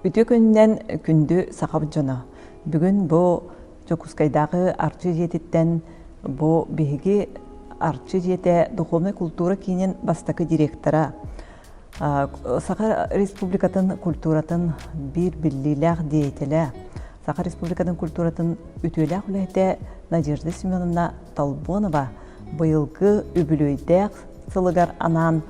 Үтүө күнүнэн күндү сахабыт дьоно! Бүгүн бу Дьокуускайдааҕы Арчы дьиэтиттэн бу биһиги Арчы дьиэтэ духовнай култуура киинин бастакы директора, Саха Республикатын культуратын биир биллиилээх деятелэ, Саха Республикатын культуратын үтүөлээх үлэһитэ Надежда Семеновна Толбонова быйылгы үбүлүөйдээх сылыгар анаан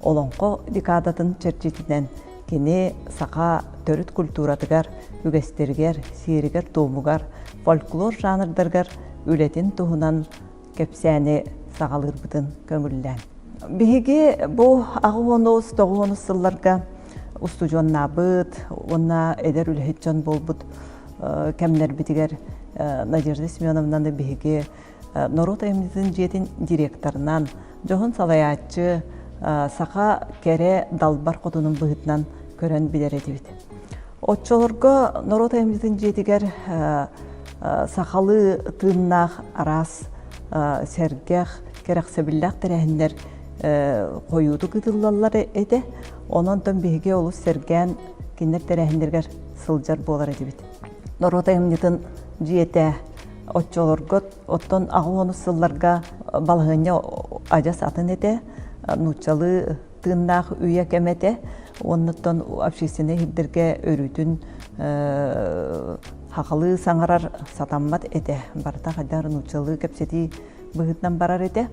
Олоҥхо декадатын чэрчитинэн кини саха төрүт культуратыгар, үгэстэригэр, сиэригэр-туомугар, фольклор жанрдарыгар үлэтин туһунан кэпсээни саҕалыырбытын көҥүллээн. Биһиги бу аҕыс тоҕуонус сылларга устудьуоннаабыт уонна эдэр үлэһит дьон буолбут кэмнэрбитигэр Надежда Семеновнаны биһиги норуот айымньытын дьиэтин директорынан, дьоһун салайааччы, саха кэрэ далбар хотунун быһыытынан көрөн билэр этибит. Оччолорго норуот айымньытын дьиэтигэр сахалыы тыыннаах араас сэргэх, кэрэхсэбиллээх тэрээһиннэр хойуутук ыытыллаллар этэ. Онон биһиги олус сэргээн кинилэр тэрээһиннэригэр сылдьар буолар этибит. Норуот айымньытын дьиэтэ оччолорго оттон аҕыс сылларга балаһыанньа адьас атын этэ. Нууччалыы тыыннаах үйэ кэмэ этэ. Оннуттан общественнай иһирдэргэ өрүүтүн хахалыы саҥарар сатаммат этэ. Барыта хайдах нууччалыы кэпсэтии быһыытынан барар этэ.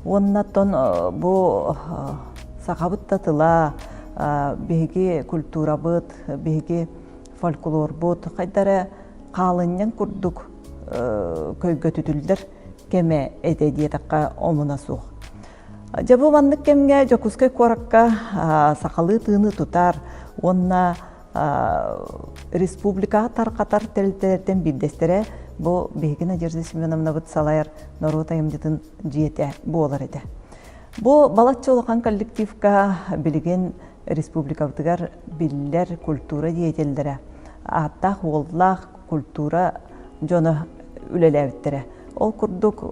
Уоннаттан бу сахабыт да тыла, биһиги культурабыт, биһиги фольклорбут хайда эрэ хаалынньаҥ курдук көйгөтүтүллэр кэмэ этэ диэтэххэ омуна суох. Дьэ бу маннык кэмҥэ Дьокуускай куоракка сахалыы тыыны тутар уонна республикаҕа тарҕатар тэрилтэлэртэн биирдэстэрэ бу биһиги Надежда Семеновнабыт салайар норуот айымньытын дьиэтэ буолар этэ. Бу балачча улахан коллективка билигин республикабытыгар биллэр культура деятеллэрэ, ааттаах уоллаах культура дьоно үлэлээбиттэрэ. Ол курдук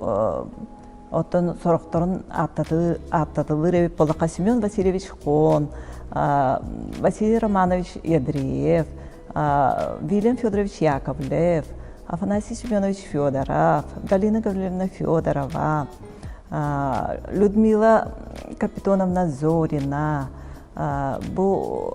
оттон сорохторун ааттатылыыр эбит буоллахха Семен Васильевич Хон, Василий Романович Ядреев, Вильям Федорович Яковлев, Афанасий Семенович Федоров, Галина Гавриловна Федорова, Людмила Капитоновна Зорина, бу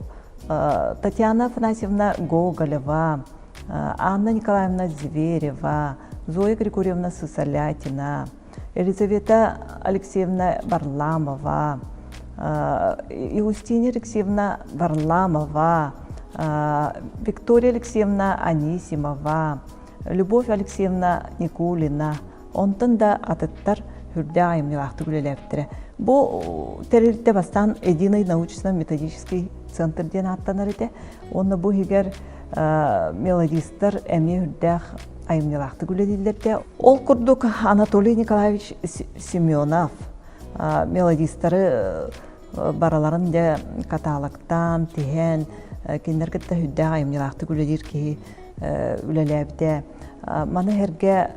Татьяна Афанасьевна Гоголева, Анна Николаевна Зверева, Зоя Григорьевна Сысолятина, Елизавета Алексеевна Варламова, Иустина Алексеевна Варламова, Виктория Алексеевна Анисимова, Любовь Алексеевна Никулина, онтон да атыттар үрдээх айымньылаахтык үлэлээбиттэрэ. Бу тэрилтэ бастаан Единый научно-методический центр диэн ааттанар этэ. Уонна бу иһигэр мелодистар эмиэ үрдээх айымньылаахтык үлэлииллэрдэ. Ол курдук Анатолий Николаевич Семенов мелодистары бараларын дьэ каталогтаан, тиһэн, кинилэр кытта үрдээх айымньылаахтык үлэлиир киһи үлэлээбитэ. Маны сэргэ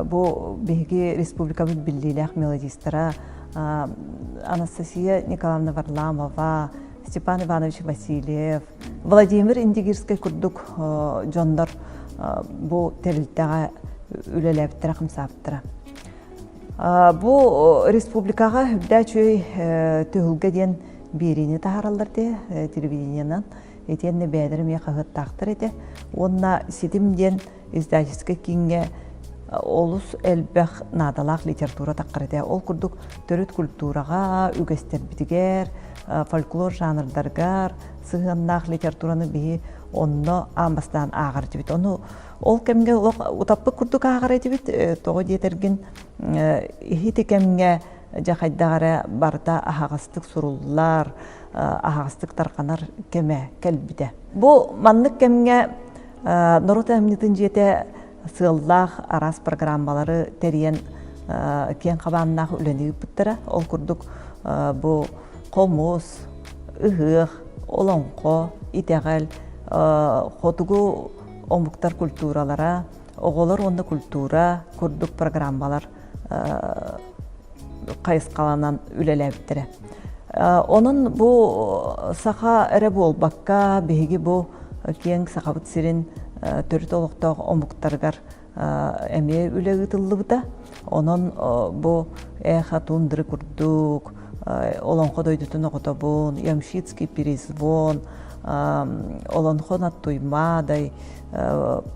бу биһиги республикабыт биллиилээх мелодистара Анастасия Николаевна Варламова, Степан Иванович Васильев, Владимир Индигирскэй курдук дьоннор бу тэрилтэҕэ үлэлээбиттэрэ, хамсаабыттара. Бу республикаҕа үрдээ үчүгэй түһүлгэ диэн биэриини таһаараллар дии телевидениенан. Итиэннэ бэйэлэрэ эмиэ хаһыаттаахтар этэ. Уонна Ситим диэн издательскай кииҥҥэ олус элбэх наадалаах литература таххар этэ. Ол курдук төрүт культураҕа, үгэстэрбитигэр, фольклор жанрдарыгар сыһыаннаах литератураны биһи онно аан бастаан ааҕар этибит. Ону ол кэмҥэ олох утаппыт курдук ааҕар этибит. Тоҕо диэтэргин иһити кэмҥэ дьэ хайдах эрэ барыта аһаҕастык суруллар, аһаҕастык тарҕанар кэмэ кэлбитэ. Бу маннык кэмҥэ норуот айымньытын дьиэтэ сыаллаах араас программалары тэрийэн киэҥ хабааннаах үлэни ыыппыттара. Ол курдук бу хомус, ыһыах, олоҥхо, итэҕэл, хотугу омуктар культуралара, оҕолор уонна культура курдук программалар хайысхаланан үлэлээбиттэрэ. Онон бу саха эрэ буолбакка, биһиги бу киэҥ Сахабыт сирин төрүт олохтоох омуктарыгар эмиэ үлэ ыытыллыбыта. Онон бу Эхо тундры курдук, Олоҥхо дойдутун оҕотобун, Ямщицкий перезвон, Олонхо над Туймаадой,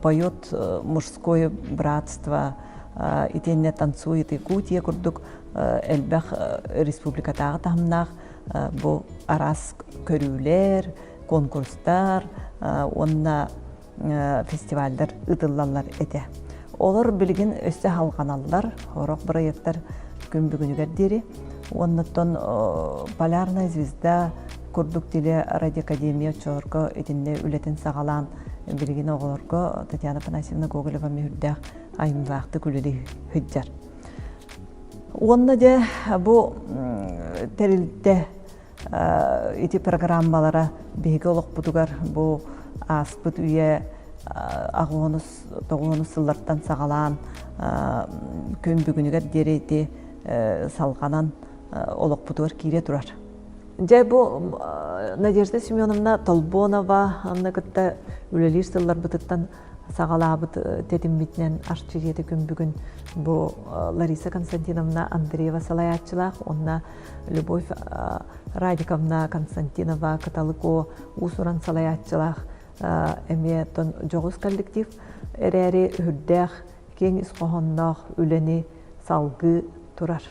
Поет мужское братство, итиэннэ Танцует Якутия курдук элбэх республикатааҕы таһымнаах бу араас көрүүлэр, конкурстар уонна фестивальдар ыытыллаллар этэ. Олор билигин өссө халҕаналлар, сорох бырайыактар күн бүгүнүгэр диэри. Уоннаттан Полярная звезда курдук теле радиоакадемия оччолорго итиннэ үлэтин саҕалаан билигин оҕолорго Татьяна Афанасьевна Гоголева мүһүрдээх айымньылаахтык үлэлии сылдьар. Уонна дьэ бу тэрилтэ ити программалара биһиги олохпутугар бу ааспыт үйэ аҕыонус тоҕуонус сыллартан саҕалаан күн бүгүнүгэр диэри ити салҕанан олохпутугар киирэ турар. Дьэ бу Надежда Семеновна Толбонова анна кытта үлэлиир сылларбытыттан саҕалаабыт тэтиммитинэн Арчы дьиэтэ күн бүгүн бу Лариса Константиновна Андреева салайааччылаах уонна Любовь Радиковна Константинова Кыталык уус-уран салайааччылаах эмиэ дьоҕус коллектив эрээри үрдээх киэҥ ис хоһоонноох үлэни салгыы турар.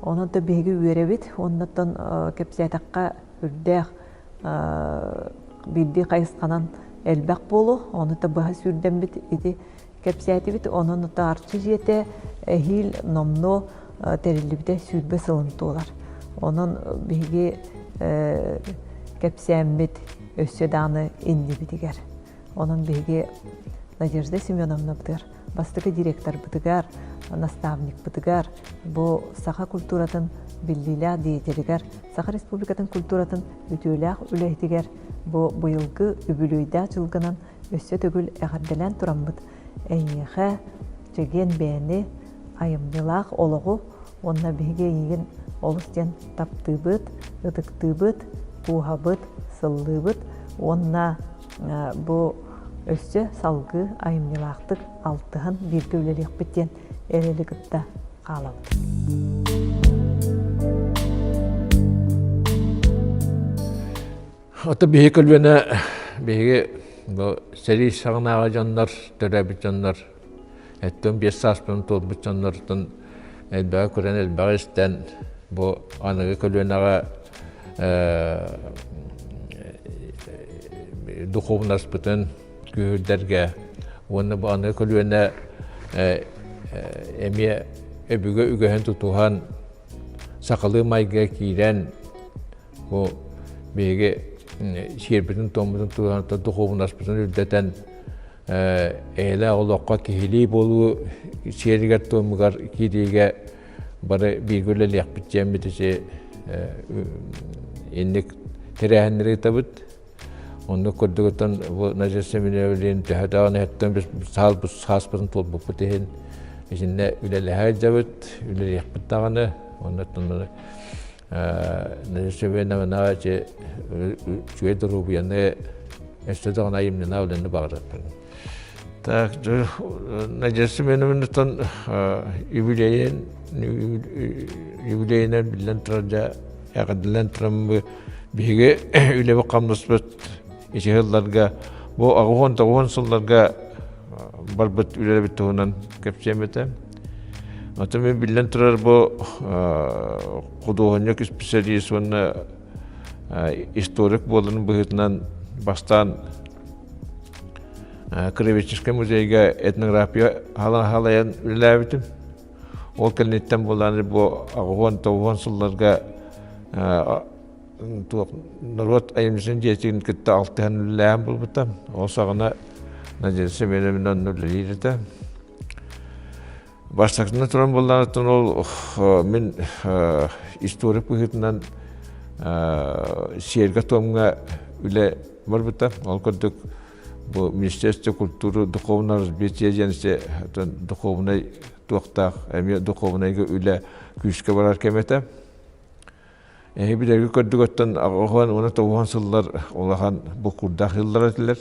Онон да биһиги үөрэбит, оннуттан кэпсээтэххэ үрдээх биирдии хайысханан элбэх буолуо, ону да быһа сүүрдэммит ити кэпсээтибит. Онон Арчы дьиэтэ эһиил номнуо тэриллибитэ 20 сылын туолар. Онон биһиги кэпсээммит өссө даҕаны иннибитигэр. Онон биһиги Надежда Семеновнабытыгар, бастакы директорбытыгар, наставникпытыгар, бу саха культуратын биллиилээх деятелигэр, Саха Республикатын культуратын үтүөлээх үлэһитигэр бу быйылгы үбүлүөйдээх дьылгынан өссө төгүл эҕэрдэлээн тураммыт эйиэхэ чэгиэн бэйэни, айымньылаах олоҕу уонна биһиги эйигин олус диэн таптыыбыт, ытыктыыбыт, кууһабыт, сыллыыбыт уонна бу өссө салгыы айымньылаахтык алтыһан бииргэ үлэлиэхпит диэн эрэли кытта хаалабыт. Ото биһи көлүөнэ биһиги бу сэрии саҕанааҕы дьоннор, төрөөбүт дьоннор, эттэн биэс сааспын туолбут дьоннортон элбэҕи көрөн, элбэҕи истэн бу аныгы көлүөнэҕэ духуобунаспытын күүһүрдэргэ уонна бу аныгы көлүөнэ эмиэ өбүгэ үгэһин тутуһан сахалыы майгыга киирэн Бу биһиги сиэрбитин-туоммутун туһунан духуобунаспытын үрдэтэн эйэлээх олоххо киһилии буолуу сиэригэр-туомугар киириигэ бары бииргэ үлэлиэхпит диэммит ити инник тэрээһиннэри ыытабыт. Оннук курдугуттан бу Надежда Семеновлин төһө даҕаны эһэттэн сааспытын туолбуппут иһин итиннэ үлэлэһэ сылдьабыт, үлэлиэхпит даҕаны. Оннуттан Сөбүнэмэнаҕа үчүгэй доруобуйаны өссө даҕаны айымньылаах үлэни баҕарыахпын. Так, Надежда Семеновнаттан юбилейин юбилейинэн биллэн турар дьэ эҕэрдэлээн туран биһиги үлэбит-хамнаспыт ити сылларга бу 89 сылларга барбыт үлэлэбит туһунан кэпсиэм этэ. Оттон мин биллэн турар бу худуоһунньук исписэлиис уонна историк буоларын быһыытынан бастаан Краеведческай музейга этнография халайан үлэлээбитим. Ол кэнниттэн буолан бу 89 сылларга туох норуот айымньытын дьиэтин кытта алтыһан үлэлээн булбута. Ол саҕана Надежда Семеновна онно үлэлиир этэ. Бастакынан туран буоллаҕыттан ол мин историк быһыытынан сиэргэ-туомҥа үлэ барбыта. Ол курдук бу Министерство культуры духовного развития диэн духовнай туохтаах эмиэ духовнайга үлэ күүскэ барар кэм этэ. Эһи билэргэ көрдүгөттөн аҕыһан уонна тоҕуһан сыллар улахан буккурдаах сыллар этилэр.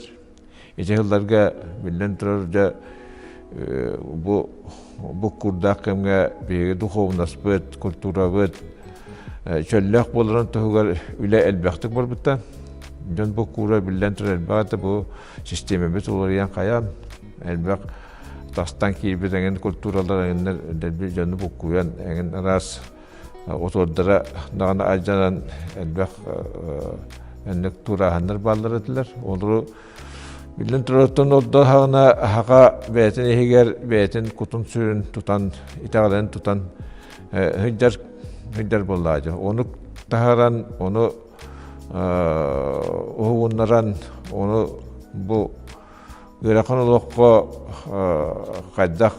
Ити сылларга биллэн турар дьэ бу буккурдаах кэмҥэ биһиги духовнаспыт, культурабыт чөллөөх буоларын туһугар үлэ элбэхтик барбыта. Дьон буккуура биллэн турар элбэх этэ бу систиэмэбит уларыйан хайаан элбэх тастан киирбит эҥин культуралар эҥиннэр дэлби дьону буккуйан эҥин араас отуордара даҕаны алдьанан элбэх энник туурааһыннар бааллар этилэр. Олору биллэн турартан ордоһоҕуна аһаҕа бэйэтин иһигэр бэйэтин кутун-сүрүн тутан, итэҕэлин тутан сылдьар сылдьар буоллаҕа. Ону таһааран, ону уһугуннаран, ону бу ыарахан олоххо хайдах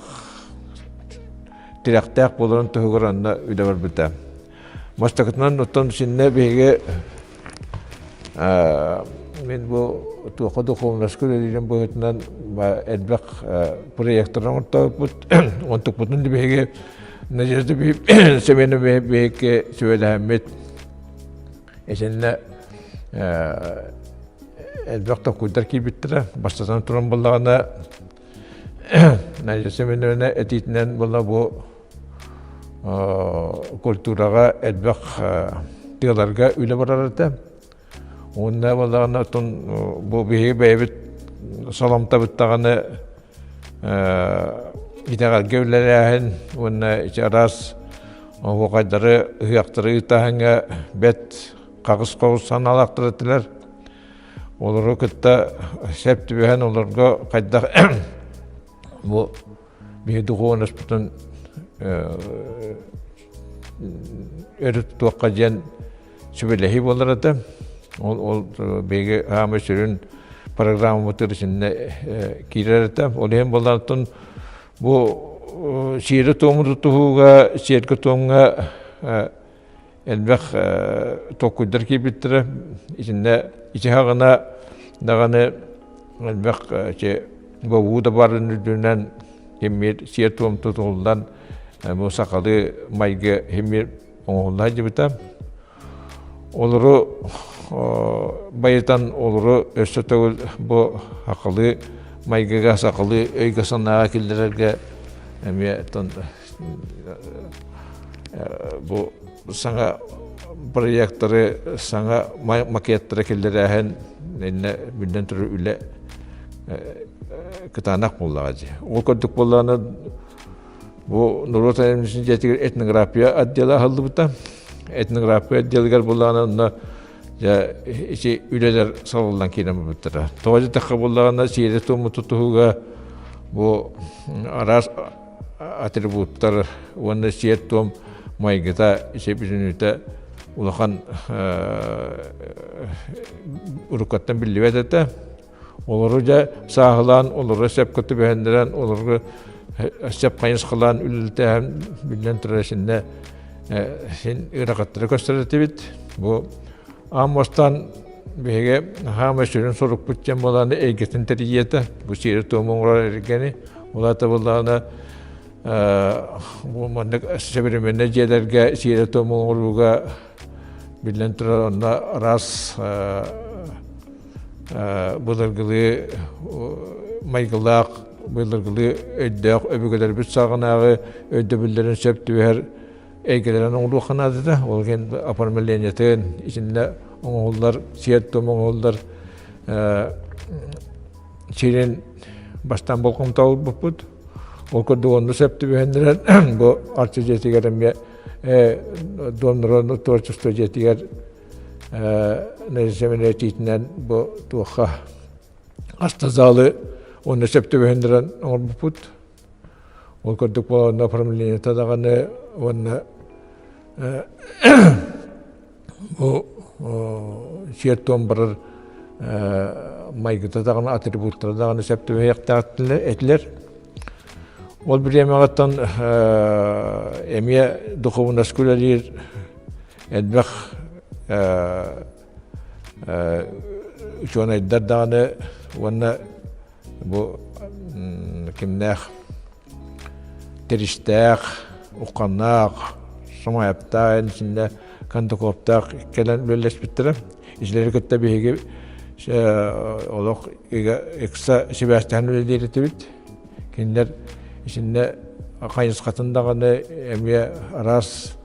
тирэхтээх буоларын туһугар онно үлэ барбыта. Бастакытынан оттон синнэ биһиги мин бу туохха духовноска үлэлиирим быһыытынан элбэх проекттары оҥортообуппут. Онтукпутун да биһиги Надежда Семеновна биһикки сүбэлэһэммит итиннэ элбэх толкуйдар киирбиттэрэ. Бастатан туран буоллаҕына Надежда Семеновна этиитинэн буолла бу культураҕа элбэх тыаларга үлэ барар этэ. Уонна буоллаҕына оттон бу биһиги бэйэбит соломтобут даҕаны итэҕэлгэ үлэлээһин уонна ити араас оһуохайдары, ыһыахтары ыытааһыҥҥа бэрт хаҕыс-хоҕус санаалаахтар этилэр. Олору кытта сөп түбэһэн олорго хайдах бу биһи духуонаспытын өрүт туохха диэн сүбэлэһии буолар этэ. Ол ол биһиги хаамай сүрүн программабытыгар итиннэ киирэр этэ. Ол иһин буоллаартан бу сиэри-туому тутуһууга, сиэргэ-туомҥа элбэх толкуйдар киирбиттэрэ. Итиннэ ити хаҕына даҕаны элбэх ити бобуу да баарын үрдүнэн киммир сиэр-туом тутуллан бу сахалыы майгы химмир оҥоһулла сылдьыбыта. Олору байытан олору өссө төгүл бу сахалыы майгыга, сахалыы өйгө-санааҕа киллэрэргэ эмиэ бу саҥа проекттары, саҥа макеттары киллэрээһин иннэ биллэн турар үлэ кытаанах буоллаҕа дии. Ол курдук буоллаҕына бу норуот айымньытын дьиэтигэр этнография отдела аһыллыбыта. Этнография отделыгар буоллаҕына онно дьэ ити үлэлэр салаллан киирэн барбыттара. Тоҕо диэтэххэ буоллаҕына сиэри-туому тутуһууга бу араас атрибуттар уонна сиэр-туом майгыта ити бүтүннүүтэ улахан уруккаттан биллибэт этэ. Олору дьэ сааһылаан, олору сөпкө түбэһиннэрэн, олору сөп хайысхалаан үлэлэтээһин биллэн турар итиннэ син ыарахаттары көстөр этибит. Бу аан бастаан биһиги хаамай сүрүн сорукпут диэн буолааны эйгэтин тэрийиэтэ. Бу сиэри-туому оҥорор эргэни. Ол аата буоллаҕына бу маннык современнай дьиэлэргэ сиэри-туому оҥорууга биллэн турар онно араас былыргылыы майгылаах, былыргылыы өйдөөх өбүгэлэрбит саҕанааҕы өйдөбүллэрин сөп түбэһэр эйгэлэрин оҥоруохха наадата. Ол иһин оформлениетын итиннэ оҥоһуллар, сиэр-туом оҥоһуллар сирин бастаан болҕомто ылбыппыт. Ол курдук онно сөп түбэһиннэрэн бу Арчы дьиэтигэр эмиэ Дом народного творчества дьиэтигэр этиитинэн бу туохха аста залы уонна сөп түбэһиннэрэн оҥорбуппут. Ол курдук буоланна оформлениета даҕаны уонна бу сиэр-туом барар майгыта даҕаны атрибуттара даҕаны сөп түбэһиэхтээх этилэр. Ол бириэмэҕиттэн эмиэ духовноска үлэлиир элбэх учуонайдар даҕаны уонна бу кимнээх Тиристээх, ухханнаах, сомойоптаах итиннэ. Кондаковтаах кэлэн үлэлэспиттэрэ. Итилэри кытта биһиги олох ыкса сибээстэһэн үлэлиир этибит. Кинилэр итиннэ хайысхатын даҕаны эмиэ араас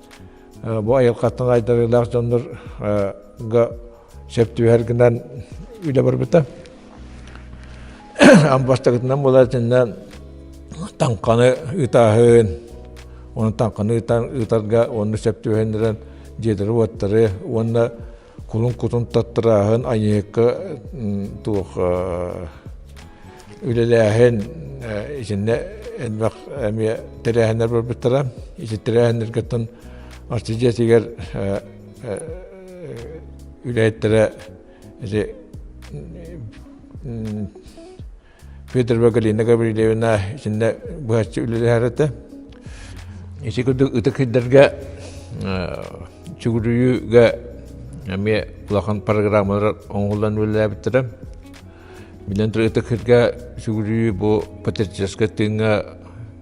бу айылҕаттан айдарыылаах дьоннорго сөп түбэһэр гынан үлэ барбыта. Бастакытынан буолар итиннэ таҥханы ыытааһын, оны таҥханы ыытарга онну сөп түбэһиннэрэн дьиэлэри-уоттары уонна кулун кутун таттарааһын, айыһыкка туох үлэлээһин итиннэ элбэх эмиэ тэрээһиннэр барбыттара. Ити тэрээһиннэргэ арчы дьиэтигэр үлэһиттэрэ ити Федорова Галина Гаврильевна итиннэ быһаччы үлэлэһэр этэ. Ити курдук ытык сирдэргэ сүгүрүйүүгэ эмиэ улахан программалар оҥоһуллан үлэлээбиттэрэ. Билэн турар ытык сиргэ сүгүрүйүү бу патриотическай тыыҥҥа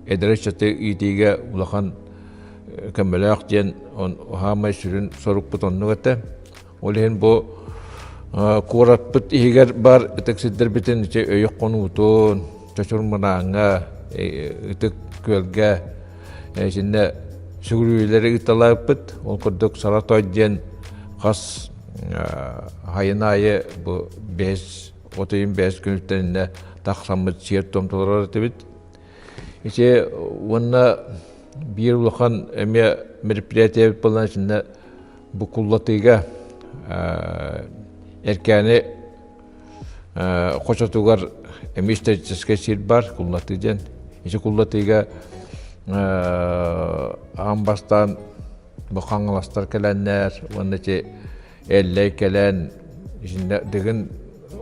эдэр ыччаты иитиигэ улахан көмөлөөх диэн хаамай сүрүн сорукпут оннук этэ. Ол иһин бу куораппыт иһигэр бар ытык сирдэрбитин ити өйөх хонуутун, Чочур Мырааҥҥа, Ытык Күөлгэ итиннэ сүгүрүйүүлэри ыыталаабыппыт. Ол курдук Саратой диэн хас хайын аайы бу бэһис от ыйын бэһис күнүттэн иннэ тахсаммыт сиэр-туом толорор этибит. Ити уонна биир улахан эмиэ мероприятие буолан итиннэ бу куллатыыга Эркээни хочотугар эмиэ историческай сир бар Куллатыы диэн. Ити Куллатыыга аан бастаан бу хаҥаластар кэлэннэр уонна ити Эллэй кэлэн итиннэ Дыгын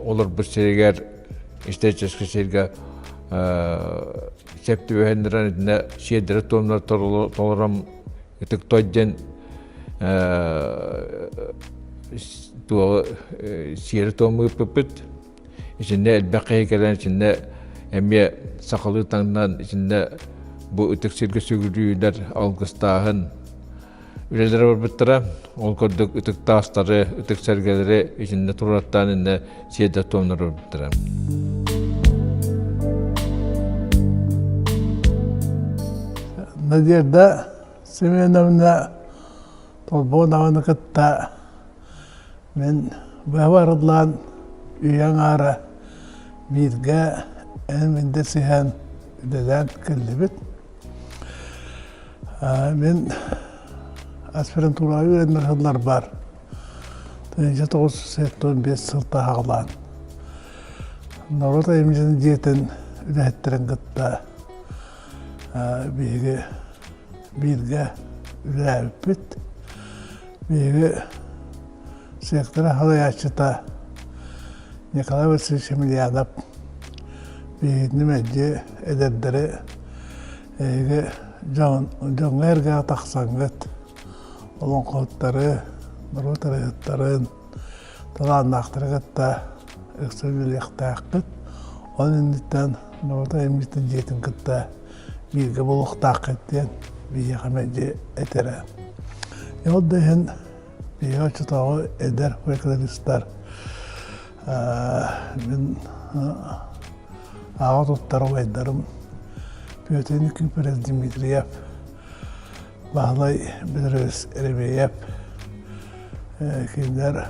олорбут сиригэр историческай сиргэ сөп түбэһиннэрэн итиннэ сиэрдэрэ-туомнара толорон ытык той диэн туоҕу сиэри-туому ыыппыппыт. Итиннэ элбэх киһи кэлэн итиннэ эмиэ сахалыы таҥнан итиннэ бу ытык сиргэ сүгүрүйүүлэр алгыстааһын үлэлэрэ барбыттара. Ол курдук ытык таастары, ытык сэргэлэри итиннэ туруораттаан иннэ сиэрдэр-туомнар барбыттара. Надежда Семеновна Толбонованы кытта мин быһа арыллаан үйэ аҥаара бииргэ эн-мин дэсиһэн үлэлээн кэллибит. Мин аспирантураҕа үөрэнэр сылларбар 1975 сылта аҕалаан норуот айымньытын дьиэтин үлэһиттэрин кытта биһиги бииргэ үлэлээбиппит. Биһиги сектора салайааччыта Николай Васильевич Емельянов биһигини мэлдьи эдэрдэри эһиги дьоҥҥо эргэҕэ тахсаҥҥыт олоҥхоһуттары, норуот ырыаһыттарын, талааннаахтары кытта ыкса үлэлиэхтээххит. Ол инниттэн норуот айымньытын дьиэтин кытта бииргэ буолуохтааххыт диэн биһиэхэ мэлдьи этэрэ. Ол да иһин биһиги оччотооҕу эдэр фольклористар мин аҕа туттар убайдарым Петр Никифорович Дмитриев, Баһылай Петрович Еремеев кинилэр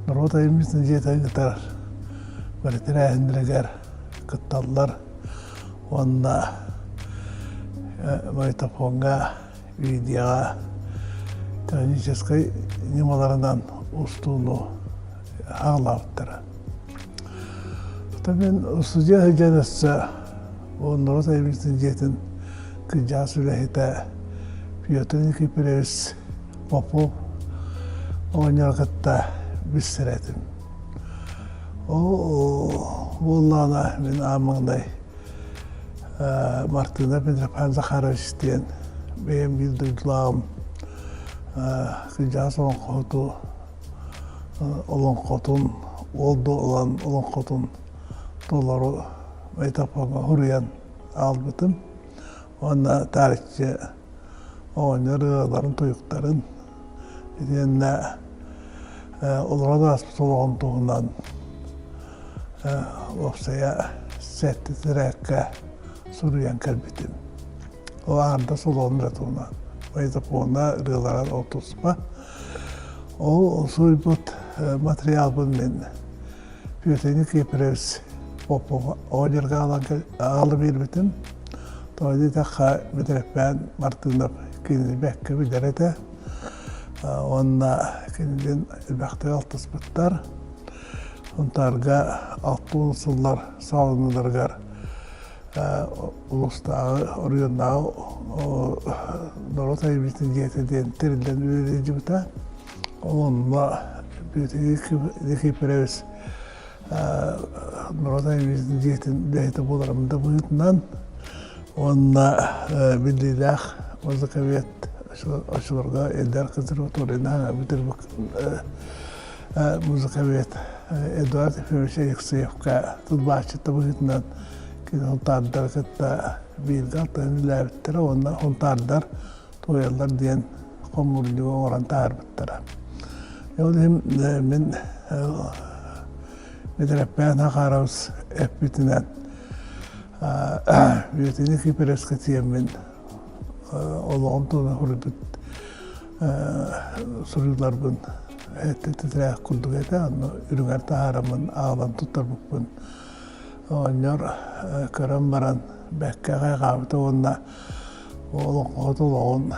норуот айымньытын дьиэтэ ыытар бары тэрээһиннэригэр кытталлар уонна магнитофоҥҥа, видеоҕа техническай ньымаларынан устууну аҕалаабыттара. Мин устудьуон сылдьан өссө норуот айымньытын дьиэтин кырдьаҕас үлэһитэ Петр Никифорович Попов оҕонньору кытта билсэр этим. Ол буоллаҕына мин аан маҥнай Мартына Митрофан Захарович диэн бэйэм биир дойдулааҕым кырдьаҕас олоҥхоһуту олоҥхотун уол да ылан олоҥхотун толору магнитофоҥҥа суруйан аҕалбытым уонна таарыччы оҕонньор ырыаларын, тойуктарын. Итиэннэ олорон ааспыт олоҕун туһунан уопсайа сэттэ тирээккэ суруйан кэлбитим. Ол аҥардас олоҕун эрэ туһунан. Магнитофона ырыалара ол туспа. Ол суруйбут материалбын мин Петр Никифорович Попов оҕонньорго аҕала биэрбитим. Тоҕо диэтэххэ, Митрэппээн Мартынов кинини бэккэ билэр этэ. Уонна кинилиин элбэхтик алтыспыттар. Сунтаарга 60 сыллар саҕаланыыларыгар улуустааҕы, оройуоннааҕы норуот айымньытын дьиэтэ диэн тэриллэн үлэлии Ол онно Петр Никифорович норуот айымньытын дьиэтин үлэһитэ буоларым да быһыытынан уонна биллиилээх музыковед оччолорго Эльдар консерваторияны бүтэрбит музыковед Эдуард Ефимович Алексеевка тылбаасчыт да быһыытынан кини Һунтаардары кытта бииргэ алтыһан үлэлээбиттэрэ уонна Һунтаардар туойаллар диэн хомуурунньугу оҥорон таһаарбыттара. Ол иһин мин Митрэппээн Хахаровс эппитинэн Петр Никифоровичка тиийэммин олоҕум туһунан суруйбут суруйууларбын тэтрээх курдук этэ, онно үрүҥэр таһаараммын аҕалан туттарбыппын оҕонньор көрөн баран бэккэ хайҕаабыта уонна олоҥхоһут олоҕун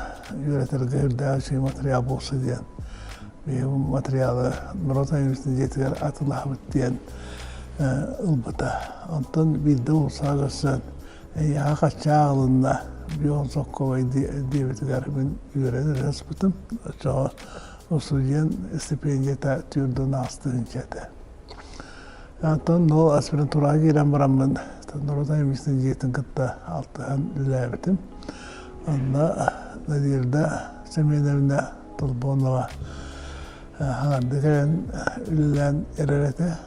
үөрэтэргэ үрдээх үчүгэй материал буолсу диэн биһиги материалы норуот айымньытын дьиэтигэр атыылаһабыт диэн ылбыта. Онтон биирдэ уулуссаҕа көрсөн эйиэхэ хачча ааҕылынна бион сокковай диэбитигэр мин үөрэн эрэ сыппытым. Оччоҕо устудьуон стипендията түөрт аастыһынча этэ. Онтон ол аспирантураҕа киирэн бараммын норуот айымньытын дьиэтин кытта алтыһан үлэлээбитим. Онно Надежда Семеновна Толбонова хаҥардыы кэлэн үлэлээн эрэр этэ.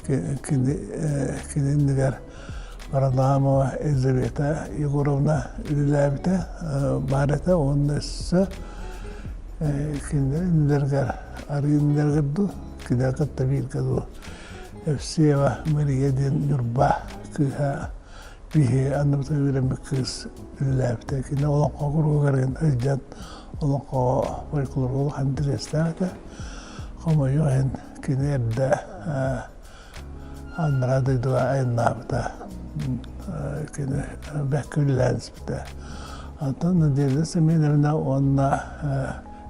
Кини кини иннигэр Варламова Елизавета Егоровна үлэлээбитэ баар этэ уонна өссө кинилэр иннилэригэр арыы иннилэригэр дуу кинилэр кытта бииргэ дуу Евсеева Мария диэн Ньурба кыыһа биһи анныбытыгар үөрэммит кыыс үлэлээбитэ. Кини олоҥхо куруһугар сылдьан олоҥхоҕо фольклорга улахан интэриэстээх этэ. Хомойуох иһин кини эрдэ анараа дойдуга айаннаабыта. Кини бэккэ үлэлээн испитэ. Онтон Надежда Семеновна уонна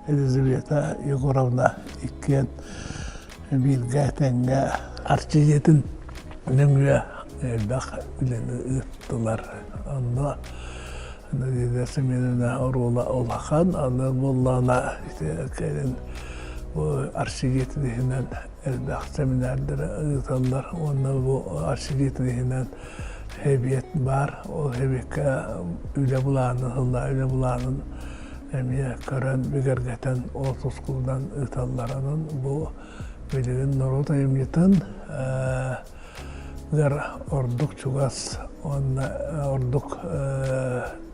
Елизавета Егоровна иккиэн бииргэ тэҥҥэ Арчы дьиэтин нөҥүө элбэх үлэни ыыттылар. Онно Надежда Семеновна оруола улахан, аны буоллаҕына кэлин бу Арчы дьиэтин иһинэн элбэх семинардары ыыталлар уонна бу Арчы дьиэтин иһинэн хэбиэт баар. Ол хэбиэккэ үлэ былаанын, сыллаах үлэ былаанын эмиэ көрөн бигэргэтэн ол тускулунан ыыталлар. Онон бу билигин норуот айымньытын ыар ордук чугас уонна ордук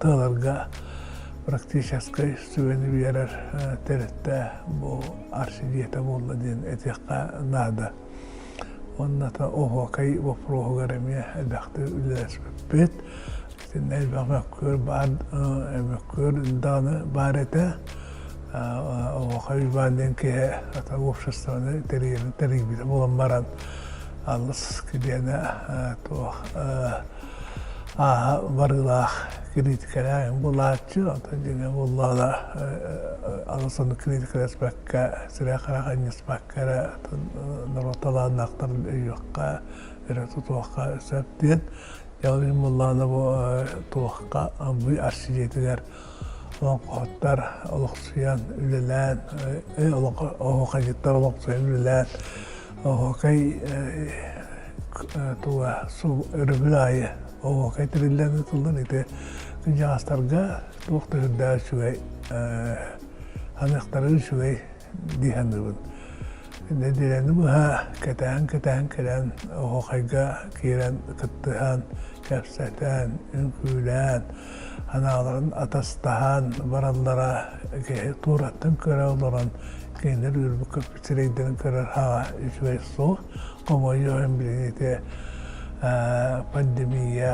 тыаларга практическай сүбэни биэрэр тэрилтэ бу Арчы дьиэтэ буолла диэн этиэххэ наада. Уонна оһуокай боппуруоһугар эмиэ элбэхтик үлэлэспиппит. Итиннэ элбэх мөккүөр баар, мөккүөр даҕаны баар этэ. Оһуокай Уйбаан диэн киһи ата уопсастыбаны тэрийэрин тэрийбитэ буолан баран алыс килиэнэ туох ааһа барыылаах критикэлээх булааччы, онтон дьиҥэ буоллаҕына алыс ону критикэлэспэккэ, сирэй-харах анньыспакка эрэ норуот талааннаахтарын өйүөххэ, өрө тутуохха сөп диэн. Дьэ ол иһин буоллаҕына бу туохха Амбуй Арчы дьиэтигэр олоҥхоһуттар олохсуйан үлэлээн, оһуохайдьыттар олохсуйан үлэлээн оһуокай туга өрөбүл аайы оһуокай тэриллэн ыытыллан ити кырдьаҕастарга туох да сүрдээх үчүгэй ханыахтара үчүгэй дии саныыбын. Нэдиэлэни быһа кэтэһэн-кэтэһэн кэлэн оһуохайга киирэн кыттыһан, кэпсэтэн, үҥкүүлээн, санааларын атастаһан бараллара киһи туораттан көрө олорон Кинилэр үөрбүт сирэйдэрин көрөр хаҕа үчүгэй суох. Хомойуох иһин билигин ити пандемия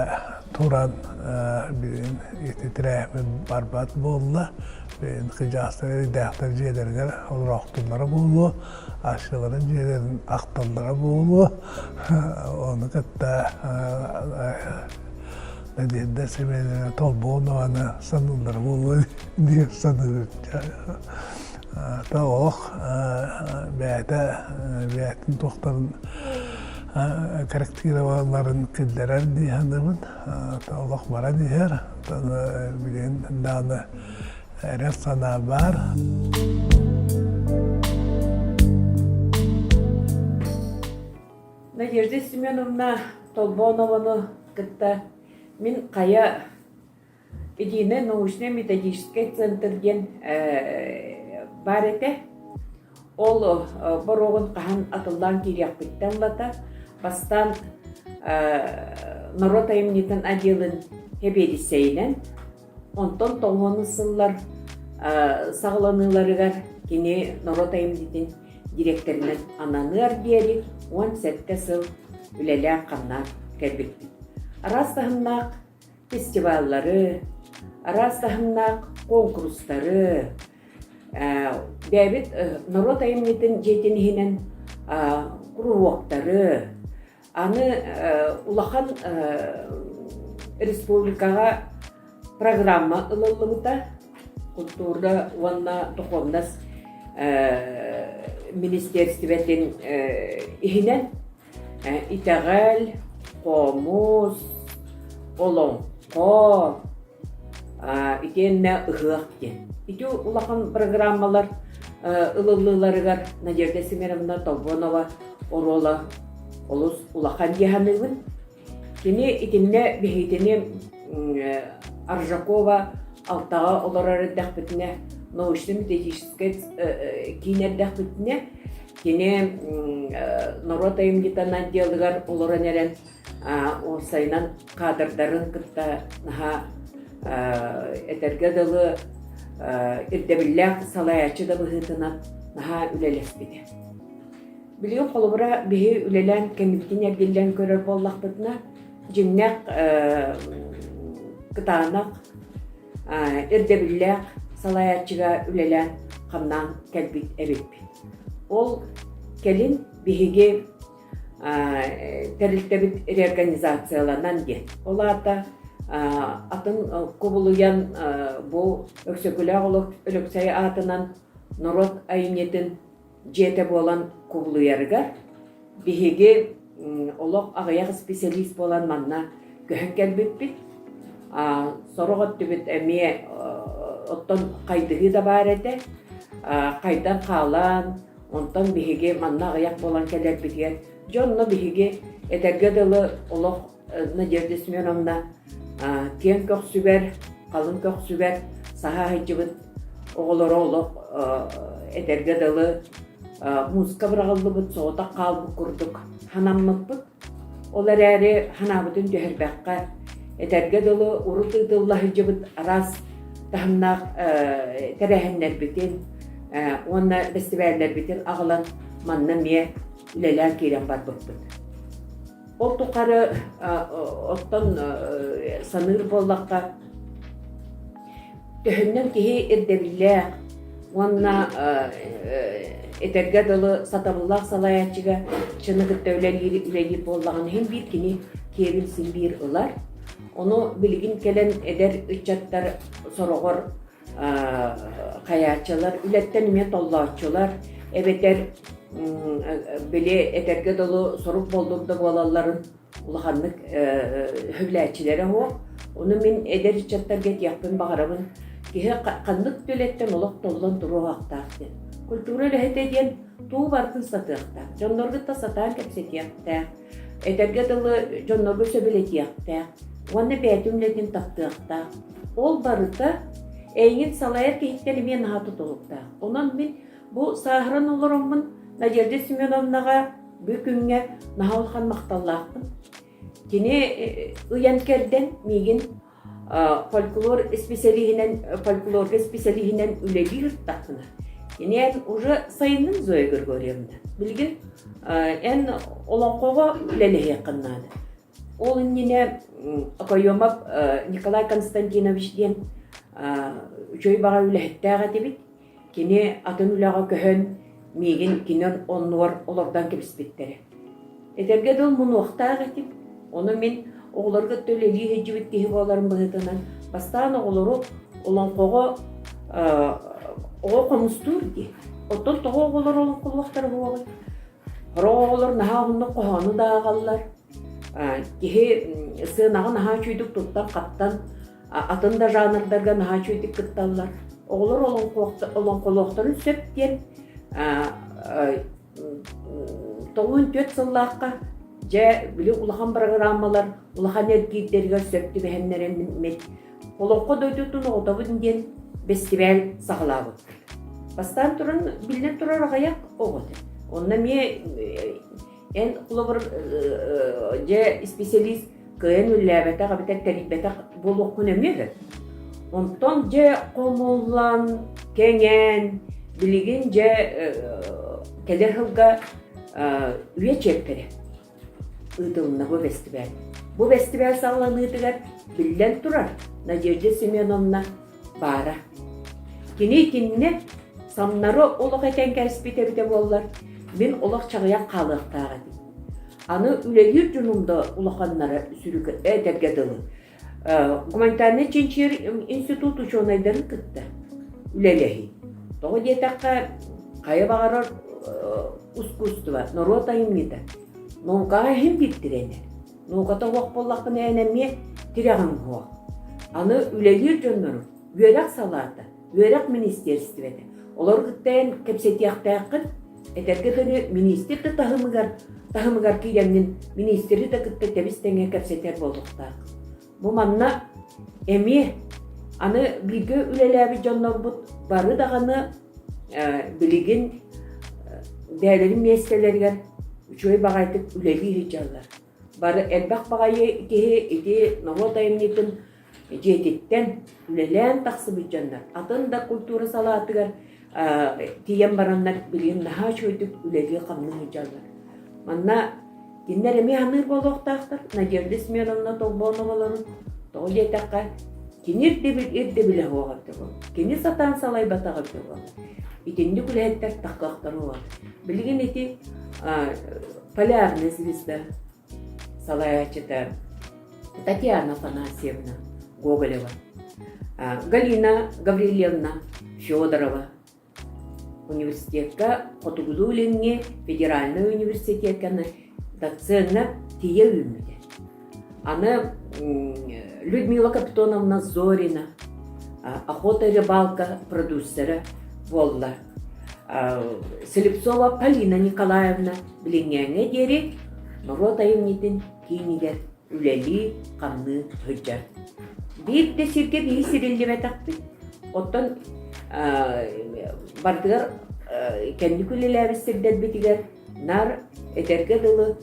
туран билигин ити тэрээһин барбат буолла. Билигин кыдьаастар эрдээхтэр дьиэлэригэр олороохтуллара буолуо, аччыларын дьиэлэрин ахталлара буолуо. Ону кытта Надежда Семеновна Толбонованы саныыллара буолуо диир саныыбын. Та олох бэйэтэ бэйэтин туохтарын корректироваларын киллэрэр дии саныыбын. Олох баран иһэр. Билигин даҕаны эрэл санаа баар. Надежда Семеновна Толбонованы кытта мин хайа Единый научно-методический центр диэн баар этэ. Ол боруогун хаһан атыллаан киириэхпиттэн ылата, бастаан норуот айымньытын отделын сэбиэдиссэйинэн, онтон тоҕуһун сыллар саҕаланыыларыгар кини норуот айымньытын дириэктэринэн ананыар диэри 17 сыл үлэлээн-хамнаан кэлбиппит. Араас таһымнаах фестиваллары, араас таһымнаах куонкурустары, бэйэбит норуот айымньытын дьиэтин иһинэн куруһуоктары, аны улахан республикаҕа программа ылыллыбыта культура уонна духовность министиэристибэтин иһинэн Итэҕэл, хомус, олоҥхо, итиэннэ ыһыах диэн. Ити улахан программалар ылыллыыларыгар Надежда Семеновна Толбонова оруола олус улахан дии саныыбын. Кини итиннэ биһигитини Аржакова алтаҕа олорор эрдэхпитинэ, научно-методическай киин эрдэхпитинэ, кини норуот айымньытын отделыгар олорон эрэн уопсайынан кадрдарын кытта наһаа этэргэ дылы ирдэбиллээх салайааччы да быһыытынан наһаа үлэлэспитэ. Билигин холобура биһи үлэлээн кэннибитин эргиллэн көрөр буоллахпытына, дьиҥнээх кытаанах ирдэбиллээх салайааччыга үлэлээн хамнаан кэлбит эбиппит. Ол кэлин биһиги тэрилтэбит реорганизацияланан диэн. Ол аата атын кубулуйан бу Өксөкүлээх Өлөксөй аатынан норуот айымньытын дьиэтэ буолан кубулуйарыгар биһиги олох аҕыйах исписэлиис буолан манна көһөн кэлбиппит. Сорох өттүбүт эмиэ оттон хайдыһыы да баар этэ. Хайдан хаалан, онтон биһиги манна аҕыйах буолан кэлэрбитигэр дьэ онно биһиги этэргэ дылы олох Надежда Семеновна киэҥ көхсүгэр, халыҥ көхсүгэр саһа сылдьыбыт оҕолоро олох этэргэ дылы мууска быраҕыллыбыт соҕотох хаалбыт курдук санаммыппыт. Ол эрээри санаабытын түһэрбэххэ, этэргэ дылы урут ыытылла сылдьыбыт араас таһымнаах тэрээһиннэрбитин уонна бэстибээллэрбитин аҕалан манна эмиэ үлэлээн киирэн барбыппыт. Ол тухары оттон саныыр буоллахха, төһөннөн киһи ирдэбиллээх уонна этэргэ дылы сатабыллаах салайааччыга чыны кытта үлэлиир үлэлиир буоллаҕына иһин биир кини киэбин син биир ылар. Ону билигин кэлэн эдэр ыччаттар сороҕор хайааччылар, үлэттэн эмиэ толлооччулар эбэтэр били этэргэ дылы сорук боллур да буолалларын улаханнык сөбүлээччилэрэ суох. Ону мин эдэр ыччаттарга этиэхпин баҕарабын, киһи ханнык да үлэттэн олох толлон туруохтаах диэн. Культура үлэһитэ диэн тугу барытын сатыахтаах, дьоннорго да сатаан кэпсэтиэхтээх, этэргэ дылы дьоннорго сөбүлэтиэхтээх уонна бэйэтин үлэтин таптыахтаах. Ол барыта эйигин салайар киһиттэн эмиэ наһаа тутулуктаах. Онон мин бу сааһыран олороммун Надежда Семеновнаҕа бу күҥҥэ наһаа улахан махталлаахпын. Кини ыйан кэрдэн миигин фольклор исписэлииһинэн фольклорга исписэлииһинэн үлэлии сырыттахпына. Кини эн уже сайынныҥ Зоя Григорьевна. Билигин эн олоҥхоҕо үлэлэһиэххин наада. Ол иннинэ Окоемов Николай Константинович диэн үчүгэй баҕа үлэһиттээх этибит. Кини атын үлэҕэ көһөн, миигин кини оннугар олордон кэбиспиттэрэ. Этэргэ дылы мунуохтаах этим. Ону мин оҕолорго кытта үлэлии сылдьыбыт киһи буоларым быһыытынан, бастаан оҕолору олоҥхоҕо оҕо хомустуур дии. Оттон тоҕо оҕолор олоҥхолуохтара буолуой? Сорох оҕолор наһаа уһуннук хоһоону да ааҕаллар. Киһи сыанаҕа наһаа үчүгэйдик туттан-хаптан, атын да жанрдарга наһаа үчүгэйдик кытталлар. Оҕолор олоҥхолуохтарын сөп диэн 94 сыллаахха дьэ били улахан программалар улахан эргиирдэригэр сөп түбэһэннэрэммит Олоҥхо дойдутун оҕотобун диэн бэстибээл саҕалаабыппыт. Бастаан туран биллэн турар аҕыйах оҕо этэ. Онно эмиэ эн холобур дьэ исписэлиис кыайан үллээбэтэх эбэтэр тэрийбэтэх буолуоххун эмиэ сөп. Онтон дьэ хомуллан, кэҥээн, билигин дьэ кэлэр сылга үйэ чиэппэрэ ыытылынна бу бэстибээл. Бу бэстибээл саҕаланыытыгар, биллэн турар, Надежда Семеновна баара. Кини итиннэ самнары олох этэн кэспит эбитэ буоллар, мин олох чаҕыйан хаалыахтаах этим. Аны үлэлиир дьонум да улаханнара сүрүк этэргэ дылы. Гуманитарнай чинчийэр институт учуонайдарын кытта үлэлэһии. Тоҕо диэтэххэ, хайа баҕарар ускуустуба, норуот айымньыта наукаҕа иһин бииртирэнэр. Науката суох буоллаххына эн эмиэ тирэҕиҥ суох. Аны үлэлиир дьоннору үөрэх салаата, үөрэх министиэристибэтэ олору кытта эн кэпсэтиэхтээххин, этэргэ дылы миниистир да таһымыгар таһымыгар киирэҥҥин миниистири да кытта тэбис-тэҥҥэ кэпсэтэр буолуохтаах. Бу манна эмиэ аны бииргэ үлэлээбит дьоннорбут бары даҕаны билигин бэйэлэрин миэстэлэригэр үчүгэй баҕайытык үлэлии сылдьаллар. Бары элбэх баҕайы киһи ити норуот айымньытын дьиэтиттэн үлэлээн тахсыбыт дьоннор атын да культура салаатыгар тиийэн бараннар билигин наһаа үчүгэйдик үлэлии-хамныы сылдьаллар. Манна кинилэр эмиэ саныыр буолуохтаахтар Надежда Семеновна Толбоноваларын тоҕо диэтэххэ кини ирдэбил ирдэбилэ суох эбитэ буолла. Кини сатаан салайбатах эбитэ буолла. Итинник үлэһиттэр таххыахтара буолла. Билигин ити Полярная звезда салайааччыта Татьяна Афанасьевна Гоголева, Галина Гаврильевна Федорова университекка Хотугулуу-Илиҥҥи федеральнай университекка доцеҥҥа тиийэ үүммүтэ. Аны Людмила Капитоновна Зорина Охота и рыбалка продюсера буолла. Слепцова Полина Николаевна билиҥҥээҥҥэ диэри норуот айымньытын киинигэр үлэлии-хамныы сылдьар. Биир да сиргэ биһи сириллибэтэхпит. Оттон барытыгар кэнники үлэлээбит сирдэрбитигэр наар этэргэ дылы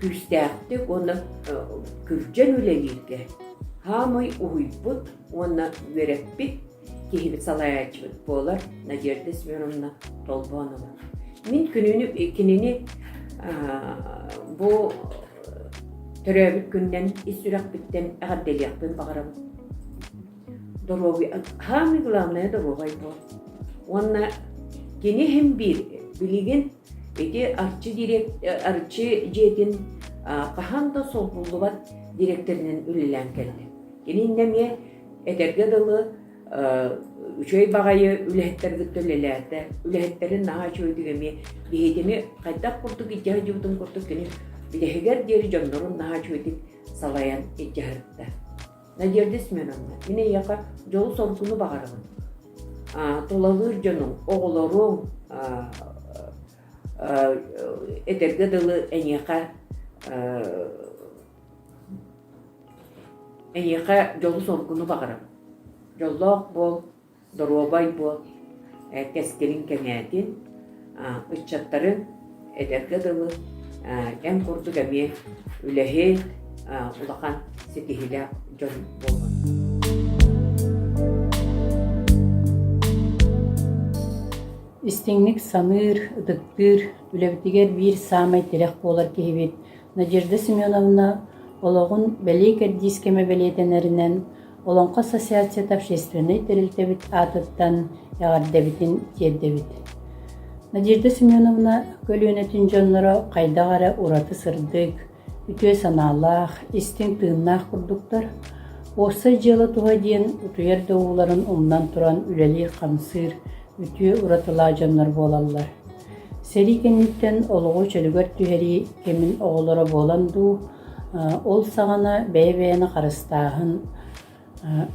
күүстээхтик уонна күрдьэн үлэлииргэ хаамай уһуйбут уонна үөрэппит киһибит салайааччыбыт буолар Надежда Семеновна Толбонова. Мин күнүнү кинини бу төрөөбүт күнүнэн ис сүрэхпиттэн эҕэрдэлиэхпин баҕарабын. Доруобуйа, самый главное доруобай буол. Уонна кини иһин биир билигин ити Арчы директ, Арчы дьиэтин хаһан да солбуллубат дириэктэринэн үлэлээн кэллэ. Кини иннэ эмиэ этэргэ дылы үчүгэй баҕайы үлэһиттэргит үлэлээтэ. Үлэһиттэрин наһаа үчүгэйдик эмиэ биһигини хайдах курдук илдьэ сылдьыбытын курдук кини бүтэһигэр диэри дьоннорун наһаа үчүгэйдик салайан илдьэ сырытта. Надежда Семеновна, мин эйиэхэ дьолу-соргуну баҕарабын. Тулалыыр дьонуҥ, оҕолоруҥ этэргэ дылы эйиэхэ Эйиэхэ дьолу-соргуну баҕарабын. Дьоллоох буол, доруобай буол, кэскилиҥ кэҥээтин, ыччаттарыҥ этэргэ дылы эн курдук эмиэ үлэһит, улахан ситиһиилээх дьон буоллун. Истиҥник саныыр, ытыктыыр, үлэбитигэр биир саамай тирэх буолар киһибит Надежда Семеновна олоҕун бэлиэ кэрдиис кэмэ бэлиэтэнэринэн Олоҥхо Ассоциацията общественнай тэрилтэбит аатыттан эҕэрдэбитин тиэрдэбит. Надежда Семеновна көлүөнэтин дьонноро хайдах эрэ ураты сырдык, үтүө санаалаах, истиҥ тыыннаах курдуктар. Уопсай дьыала туһа диэн утуйар да ууларын умнан туран үлэлиир-хамсыыр үтүө уратылаах дьоннор буолаллар. Сэрии кэнниттэн олоҕу чөлүгэр түһэрии кэмин оҕолоро буолан дуу, ол саҕана бэйэ-бэйэни харыстааһын,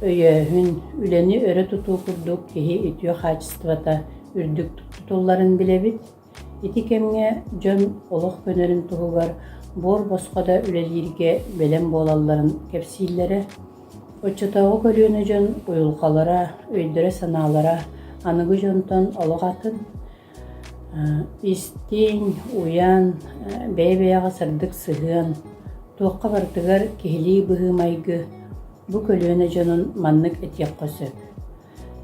өйөөһүн, үлэни өрө тутуу курдук киһи үтүө хаачыстыбата үрдүк тутулларын билэбит. Ити кэмҥэ дьон олох көнөрүн туһугар буор босхо да үлэлииргэ бэлэм буолалларын кэпсииллэрэ. Оччотооҕу көлүөнэ дьон уйулҕалара, өйдөрө-санаалара аныгы дьонтон олох атын. Истиҥ, уйан, бэйэ-бэйэҕэ сырдык сыһыан, туохха барытыгар киһилии быһыы-майгы бу көлүөнэ дьонун маннык этиэххэ сөп.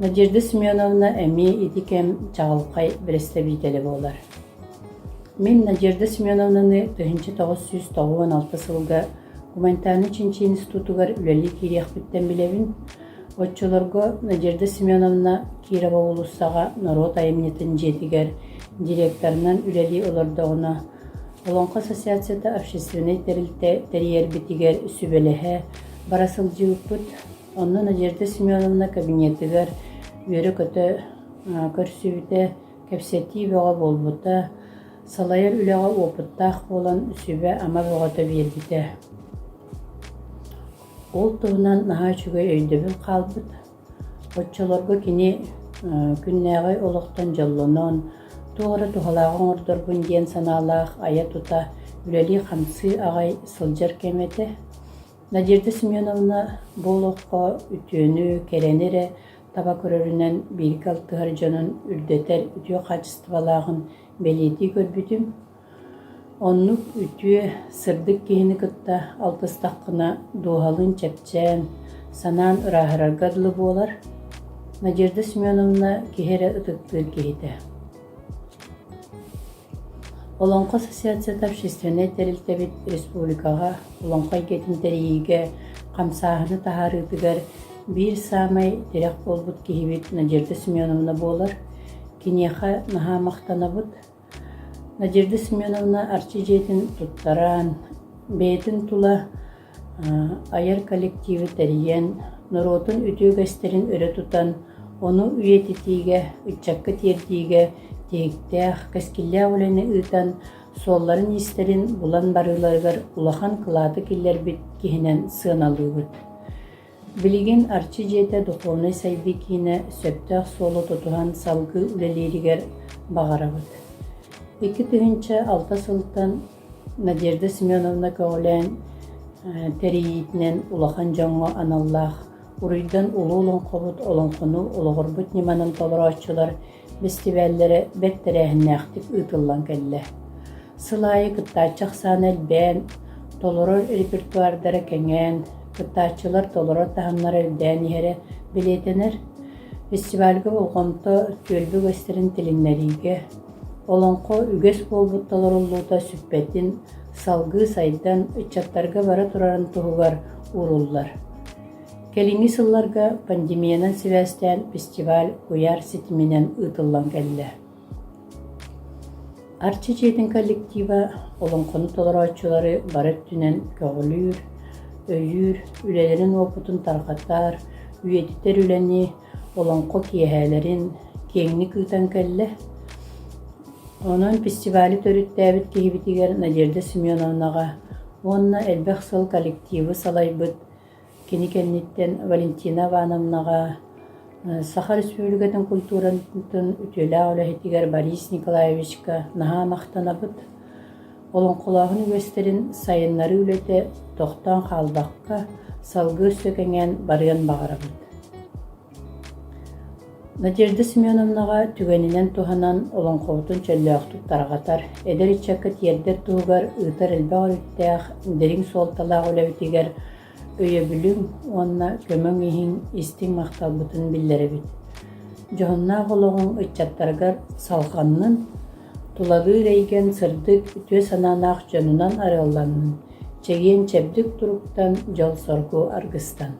Надежда Семеновна эмиэ ити кэм чаҕылхай бэрэстэбиитэлэ буолар. Мин Надежда Семеновнаны 1996 сылга гуманитарнай чинчийии институтугар үлэлии киириэхпиттэн билэбин. Оччолорго Надежда Семеновна Кирова уулуссаҕа норуот айымньытын дьиэтигэр директорынан үлэлии олордоҕуна, Олоҥхо Ассоциацията общественнай тэрилтэ тэрийэрбитигэр сүбэлэһэ бара сылдьыбыппыт. Онно Надежда Семеновна кабинетыгар үөрэ-көтө көрсүбүтэ, кэпсэтии бөҕө буолбута, салайар үлэҕэ уопуттаах буолан сүбэ-ама бөҕөтө биэрбитэ. Ол туһунан наһаа үчүгэй өйдөбүл хаалбыт. Оччолорго кини күннээҕи олохтон дьоллонон, туох эрэ туһалааҕы оҥордорбун диэн санаалаах айа-тута, үлэлии-хамсыы аҕай сылдьар кэм этэ. Надежда Семеновна бу олоххо үтүөнү, кэрэни эрэ таба көрөрүнэн бииргэ алтыһар дьонун үрдэтэр үтүө хаачыстыбалааҕын бэлиэтии көрбүтүм. Оннук үтүө, сырдык киһини кытта алтыстаххына дууһалыын чэпчээн, санаан ырааһырарга дылы буолар. Надежда Семеновна киһи эрэ ытыктыыр киһитэ. Олоҥхо Ассоциацията общественнай тэрилтэбит республикаҕа олоҥхо эйгэтин тэрийиигэ, хамсааһыны таһаарыытыгар биир саамай тирэх буолбут киһибит Надежда Семеновна буолар. Киниэхэ наһаа махтанабыт. Надежда Семеновна Арчы дьиэтин туттаран, бэйэтин тула айар коллективы тэрийэн, норуотун үтүө үгэстэрин өрө тутан, ону үйэтитиигэ, ыччакка тиэрдиигэ тиһиктээх, кэскиллээх үлэни ыытан, суолларын-иистэрин булан барыыларыгар улахан кылааты киллэрбит киһинэн сыаналыыбыт. Билигин Арчы дьиэтэ духовнай сайдыы киинэ сөптөөх суолу тутуһан салгыы үлэлииригэр баҕарабыт. 2006 сылтан Надежда Семеновна көҕүлээн тэрийиитинэн улахан дьоҥҥо аналлаах Уруйдан улуу олоҥхобут олоҥхону олоҕурбут ньыманан толорооччулар бэстибээллэрэ бэрт тэрээһиннээхтик ыытыллан кэллэ. Сыл аайы кыттааччы ахсаана элбээн, толорор репертуардара кэҥээн, кыттааччылар толорор таһымнара үрдээн иһэрэ бэлиэтэнэр. Фестивальга болҕомто түөлбэ үгэстэрин тилиннэриигэ, Олоҥхо үгэс буолбут толоруллуута сүппэтин, салгыы сайдан, ыччаттарга бара турарын туһугар ууруллар. Кэлиҥҥи сылларга пандемиянан сибээстээн фестиваль куйаар ситиминэн ыытыллан кэллэ. Арчы дьиэтин коллектива олоҥхону толорооччулары бары өттүнэн көҕүлүүр, өйүүр, үлэлэрин уопутун тарҕатар, үйэтитэр үлэни олоҥхо киэһээлэрин киэҥник ыытан кэллэ. Онон фестивалы төрүттээбит киһибитигэр Надежда Семеновнаҕа уонна элбэх сыл коллективы салайбыт кини кэнниттэн Валентина Ивановнаҕа, Саха Республикатын культуратын үтүөлээх үлэһитигэр Борис Николаевичка наһаа махтанабыт. Олоҥхолооһун үгэстэрин сайыннарыы үлэтэ тохтоон хаалбакка, салгыы өссө кэҥээн барыан баҕарабыт. Надежда Семеновнаҕа түгэнинэн туһанан олоҥхобутун чөллөөхтүк тарҕатар, эдэр ыччакка тиэрдэр туһугар ыытар элбэх өрүттээх, дириҥ суолталаах үлэбитигэр өйөбүлүҥ уонна көмөҥ иһин истиҥ махталбытын биллэрэбит. Дьоһуннаах олоҕуҥ ыччаттаргар салҕаннын, тулалыыр эйгэн сырдык, үтүө санаалаах дьонунан арыалланнын, чэгиэн-чэбдик туруктан дьол-соргу аргыстан.